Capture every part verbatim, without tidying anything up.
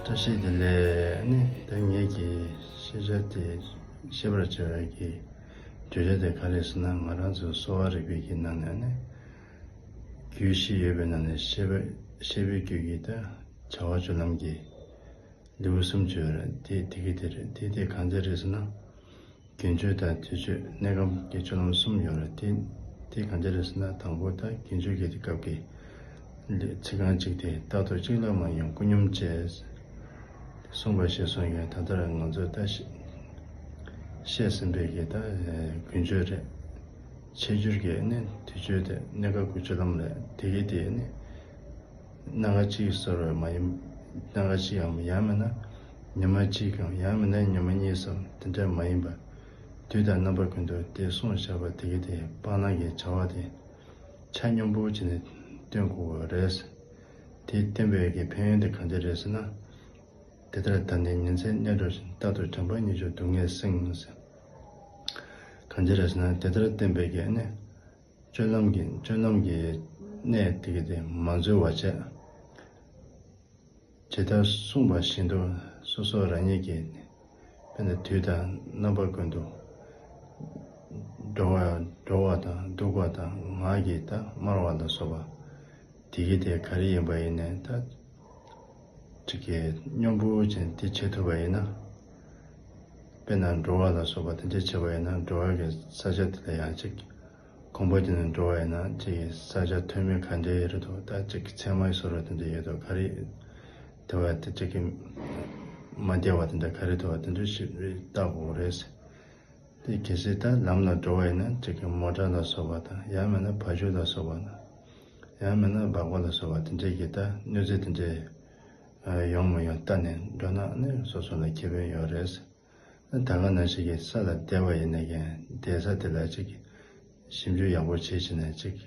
བཀྲ་ཤིས་བདེ་ལེགས། ནི་ད་ངེད་ཀྱི་ཤེས་བྱ་དེ་ཤེས་པར་བྱ་བའི་གི་བརྗོད་བྱ་དེ་ག་རེ་ཟེར་ན། ང་རང་ཚོ་གསོ་བ་རིག་པའི་གི་ནང་ནས་ནི་རྒྱུད་བཞི་ཡོད་པའི་ནང་ནས་ཤེས་པ་ཤེས་པའི་རྒྱུད་ཀྱི་ད་བྱ་བ་སྤྱོད་ལམ་གྱི་ལེའུ་སུམ་ཅུ་ཡོད་རེད། དེ་དེ་གི་དེ་རེད། དེ་དེ་གང་ཅི་རེད་ཟེར་ན། རྒྱུན་སྤྱོད་དང་དུས་སྤྱོད། གནས་སྐབས་ཀྱི་སྤྱོད་ལམ་གསུམ་ཡོད་རེད། དེ་དེ་གང་ཅི་རེད་ཟེར་ན། དང་པོ་ད་རྒྱུན་སྤྱོད་ཀྱི་སྐབས་ཀྱི་ཚིག་རྐང་གཅིག་དེ། རྟག་ཏུ་གཅིག་ལ་མ་ཡེངས་ཀུན་སྙོམས་བྱེད། གསུངས་པ་ཞེས་གསུངས་ཡོད། ད་ལྟར་ང་ཚོ་ད་ཤེས་ཤེས་ཟིན་པའི་གི་ད་རྒྱུན་སྤྱོད་རེད། འཆད་འགྱུར་གྱི་ནི་དུས་སྤྱོད་དེ་གནས་སྐབས་ཀྱི་སྤྱོད་ལམ་རེད། དེ་གི་དེ་ནི། སྣ་ཁ་གཅིག་གསོ་རུ་མ་ཡིན། སྣ་ཁ་གཅིག་གམ་ཡང་མིན་ན་ཉི་མ་གཅིག་གམ་ཡང་མིན་ན་ཉི་མ་གཉིས་སམ་དེ་འདྲ་མ་ཡིན་པར། དུས་དང་རྣམ་པ་ཀུན་ཏུ་དེ་གསུངས་བཞག་པ་དེ་གི་དེ་སྤང་བླང་གི་བྱ་བ་དེ་ཆ་སྙོམས་པོ་བྱས་ནས་སྟོན་དགོས་པ་རེད། དེ་བསྟན་པའི་གི་ཕན་ཡོན་དེ་གང་འདྲ་རེད་ཟེར་ན། དེ་ལྟར་ད་ནི་ཉིན་མཚན་གནས་འགྲོ་ཞིང་། རྟག་ཏུ་དྲན་པ་ཉིད་སྦྱོར་སྡུག་བསྔལ་སེལ། གང་འདྲ་རེད་ཟེར་ན། དེ་ལྟར་བསྟན་པའི་གི་ནི། སྤྱོད་ལམ་གྱི་སྤྱོད་ལམ་གྱི་གནས་དེ་གི་དེ་མ་འཛོལ་བ་བྱས། ཇི་ལྟར་གསུངས་པ་བཞིན་དུ་སོ་སོ་རང་ཉིད་ཀྱིས་དཔེར་ན་དུས་དང་རྣམ་པ་ཀུན་ཏུ་འགྲོ་བ་འགྲོ་བ་དང་འདུག་པ་དང་ངག་གིས་ད་སྨྲ་བ་ལ་སོགས་པ་དེ་གི་དེ་ག་རེ་ཡིན་པ་ཡིན་ནའི་ད་ཅིག་གི་སྙོམས་པོ་བྱས་དེ་བྱེད་ཐུབ་པ་ཡིན་ན། དཔེར་ན་འགྲོ་བ་ལ་སོགས་པ་དེ་འདྲ་བྱེད་པ་ཡིན་ན་འགྲོ་བ་གི་ས་ཆ་དེ་ལ་ཡང་ཅིག་གོམ་པ་དེ་ནས་འགྲོ་བ་ཡིན་ན་ཅིག་ས་ཆ་མཐོ་དམན་ག་འདྲ་ཡོད་རེད་དོ། ད་ཅིག་ཚེར་མ་བཟོ་འདྲ་དེ་འདྲ་ཡོད་དོ། ག་རེ་དེ་བ་དེ་ཅིག་གི་མ་བདེ་བ་དེ་འདྲ་ག་རེ་དོ་བ་དེ་འདྲ་ཞིག་བལྟ་དགོས་རེད། དེ་གལ་སྲིད་ད་ལམ་ལ་འགྲོ་བ་ཡིན་ན་ཅིག་གི་མོ་ཊ་ལ་སོགས་པ་དང་ཡང་མིན་ན་བ་ཕྱུགས་ལ་སོགས་པ་དང་ཡང་མིན་ན་སྦག་སྦག་ལ་སོགས་པ་དེ་འདྲའི་གི་ད་གནོད་འཚེ་དེ་འདྲའི་ཡོང་མི་ཡོང་ལྟ་ནས་འགྲོ་ན་ནི་སོ་སོ་ལ་ཁེ་ཕན་ཡོད་རེད། ད་ག་ནང་བཞིན་གྱི་ས་ལ་བསྡད་པ་ཡིན་ན་ཀྱང་བསྡད་ས་དེ་ལ་ཅིག་ཞིབ་འཇུག་ཡག་པོ་བྱེད་བྱས་ནས་ཅིག་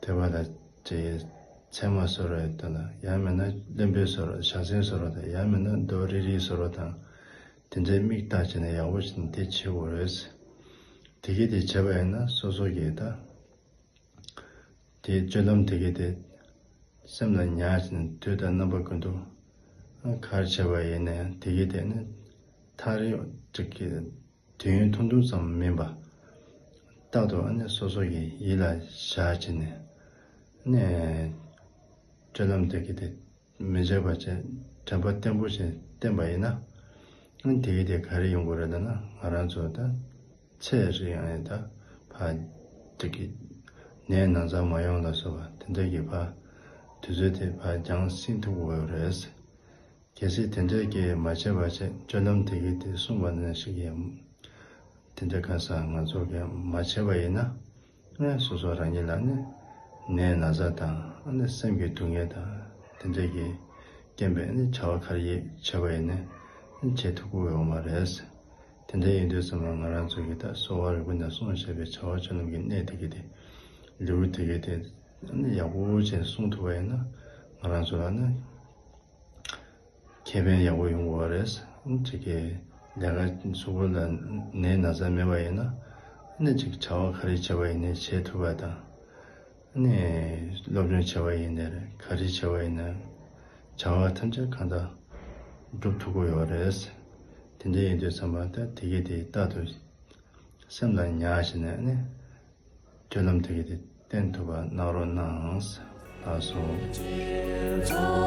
དེ་བ་ལ་ཅིག་ཚེར་མ་བཟོ་འདྲ་དེ་ལ་ཡང་མིན་ན་རློན་པའི་བཟོ་འདྲ་བྱ་སེན་བཟོ་འདྲ་དང་ཡང་མིན་ན་རྡོ་རིལ་རིལ་བཟོ་འདྲ་དང་དེ་འདྲའི་མིག་བལྟ་བྱས་ནས་ཡག་པོ་བྱས་ནས་དེ་བྱེད་དགོས་རེད། དེ་གིས་དེ་བྱས་པ་ཡིན་ན་སོ་སོ་གིས་ད། དེའི་སྤྱོད་ལམ་དེ་གའི་དེ་སེམས་ལ་ཉར་བཞིན་དུས་དང་རྣམ་པ་ཀུན་ཏུ་ག་རེ་བྱས་པ་ཡིན་ནའང་དེ་གའི་དེ་ནི་ཐག་རིང་ཅིག་གི་དུས་ཡུན་ཐུང་ཐུང་ཙམ་མིན་པ། རྟག་ཏུ་ཨ་ནི་སོ་སོ་གི་ཡིད་ལ་བཞག་བྱས་ནས་ནི་སྤྱོད་ལམ་དེ་གའི་དེ་མི་བརྗེད་པ་བྱས་དྲན་པ་བརྟན་པོ་བྱས་བསྟེན་པ་ཡིན་ན། ཨ་ནི་དེ་གའི་དེ་ག་རེ་ཡོང་གི་རེད་ལབ་ན་ང་རང་ཚོ་ད། ཚེ་རིང་ཨ་ནི་ད་ཕར་ཅིག་གི་ནད་ན་ཚ་མ་ཡོང་ལ་སོགས་པ་དེ་འདྲ་གི་ཕར་དུས་ཚོད་དེ་ཕར་འགྱངས་སྲིང་ཐུབ་ཀྱི་ཡོད་རེད། གལ་སྲིད་དེ་འདྲ་གི་མ་བྱས་པ་བྱས་སྤྱོད་ལམ་དེ་གི་དེ་གསུངས་པ་ནང་བཞིན་གྱི་དེ་འདྲ་ག་ས་ང་ཚོ་གི་མ་བྱས་པ་ཡིན་ན་ཨ་ནི་སོ་སོ་རང་ཉིད་ལ་ནི་ནད་ན་ཚ་དང་ཨ་ནི་སེམས་ཀྱི་སྡུག་བསྔལ་དང་དེ་འདྲ་གི་རྐྱེན་པས་ནི་བྱ་བ་ག་རེ་བྱས་པ་ཡིན་ནའི་བྱེད་ཐུབ་ཀྱི་ཡོད་མ་རེད། དེ་འདྲ་ཡིན་དུས་ཙམ་ལ་ང་རང་ཚོ་གིས་ད་གསོ་བ་རིག་པ་ནས་གསུངས་བཞག་པའི་བྱ་བ་སྤྱོད་ལམ་གྱི་གནད་དེ་གའི་དེ་ལེའུ་དེ་གའི་དེ་ཡག་པོ་བྱས་གསུངས་ཐུབ་པ་ཡིན་ན་ང་རང་ཚོ་ལ་ནི་ཁེ་ཕན་ཡག་པོ་ཡོང་གི་ཡོད་རེད། ཅིག་གི་ལས་ཀ་གཟུགས་པོ་ལ་ནད་ན་ཚ་མེད་པ་ཡིན་ན་ནི་ཅིག་བྱ་བ་ག་རེ་བྱས་པ་ཡིན་ནའི་བྱེད་ཐུབ་པ་དང་། ནས་སློབ་སྦྱོང་བྱས་པ་ཡིན་ནའི་རེད། ག་རེ་བྱས་པ་ཡིན་ནའི་བྱ་བ་ཐམས་ཅད་གང་ལྟར་འགྲུབ་ཐུབ་ཀྱི་ཡོད་རེད། དེ་འདྲ་ཡིན་དུས་ཙམ་པ་ད་དེ་གའི་དེ་རྟག་ཏུ་སེམས་ལ་ཉར་བྱས་ནས་ནི་སྤྱོད་ལམ་དེ་གའི་དེ་བསྟེན་ཐུབ་པ་གནང་རོགས་གནང་། ལགས་སོ།